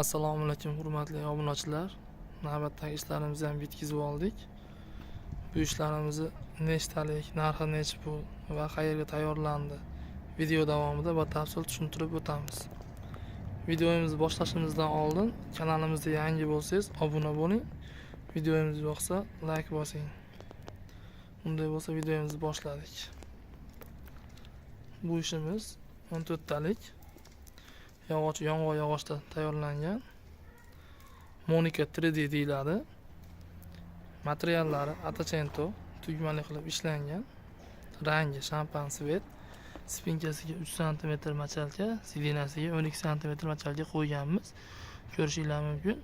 Assalomu alaykum, hurmatli obunachilar. Navbatdagi ishlarimizni ham bitkazib oldik. Bu ishlarimizni nechtalik, narxi nechi pul va qayerga tayyorlandi, video davomida batafsil tushuntirib o'tamiz. Videomizni boshlashimizdan oldin kanalimizda yangi bo'lsangiz, obuna bo'ling. Videomiz yoqsa, layk bosing. Unday bo'lsa, videomizni boshladik. Bu ishimiz 14 talik yog'och, yong'oq yog'ochda tayyorlangan. Monika 3D deyiladi. Materiallari Ottocento, tugmali qilib ishlangan. Rangi шампан цвет. Спинка siga 3 sm мочалка, сиденья siga 12 sm мочалка qo'yganmiz. Ko'rishinglar mumkin.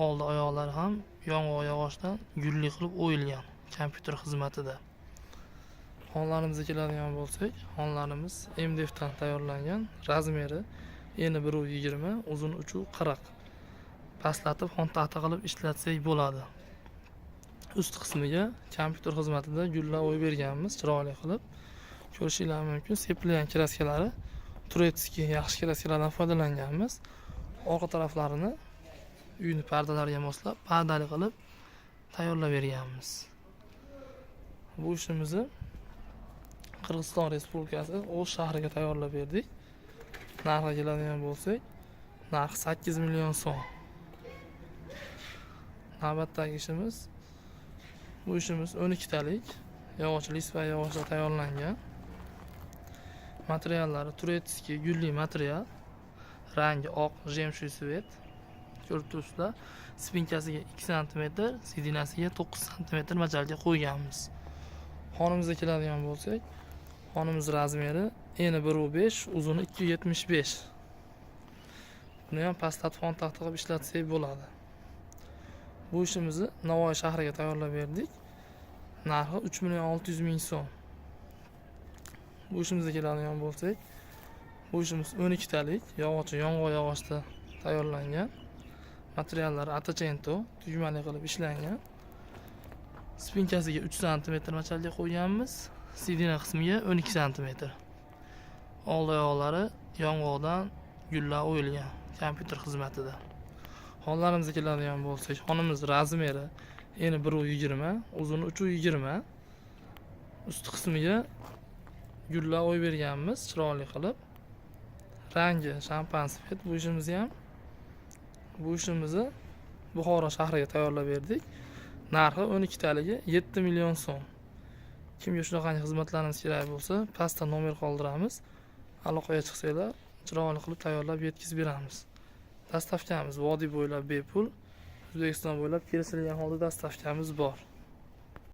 Oldi oyoqlari ham yong'oq yog'ochdan gulli qilib o'yilgan kompyuter xizmatida. Xonlarimizga keladigan bo'lsak, xonlarimiz MDF dan tayyorlangan. Размер i eni 1,20, uzun 3,40. Pastlatib xontaxta qilib ishlatsak bo'ladi. Ust qismiga kompyuter xizmatida gullar o'yib berganmiz, chiroyli qilib. Ko'rishinglar mumkin. Sepilgan краска lari турецкий, yaxshi краска lardan foydalanganmiz. Orqa taraflarini uyni pardalariga moslab, pardali qilib tayyorlab berganmiz. Bu ishimizni Qirg'iziston Respublikasi, O'sh shahriga tayyorlab berdik. Narxiga keladigan bo'lsak, narxi 8 million so'm. Navbatdagi ishimiz, bu ishimiz 12 talik yog'och, листва yog'ochda tayyorlangan. Materiallari турецкий gulli material. Rangi oq, жемчуг цвет. Ko'rib turibsizlar. Спинка siga 2 sm, сиденья siga 9 sm мочалка qo'yganmiz. Xonimizga keladigan bo'lsak, xonimiz размер i eni 1,5, uzuni 2,75. Buni ham pastlatib xontaxta qilib ishlatsak bo'ladi. Bu ishimizni Navoiy shahriga tayyorlab berdik. Narxi 3 million 600 ming so'm. Bu ishimizga keladigan bo'lsak, bu ishimiz 12 talik yog'och, yong'oq yog'ochda tayyorlangan. Materiallari Ottocento, tugmali qilib ishlangan. Спинка siga 3 sm мочалка qo'yganmiz. Сиденья qismiga 12 sm. Oldi oyoqlari yong'oqdan gullar o'yilgan kompyuter xizmatida. Xonlarimizga keladigan bo'lsak, xonimiz размер i eni 1,20, uzuni 3,20. Ust qismiga gullar o'yib berganmiz, chiroyli qilib. Rangi шампан цвет. Bu ishimizni ham, bu ishimizni Buxoro shahriga tayyorlab berdik. Narxi 12 taligi 7 million so'm. Kimga shunaqangi xizmatlarimiz kerak bo'lsa, pastda nomer qoldiramiz. Aloqaga chiqsanglar, chiroyli qilib tayyorlab yetkazib beramiz. Доставка miz vodiy bo'ylab bepul, O'zbekiston bo'ylab kelishilgan holda доставка miz bor.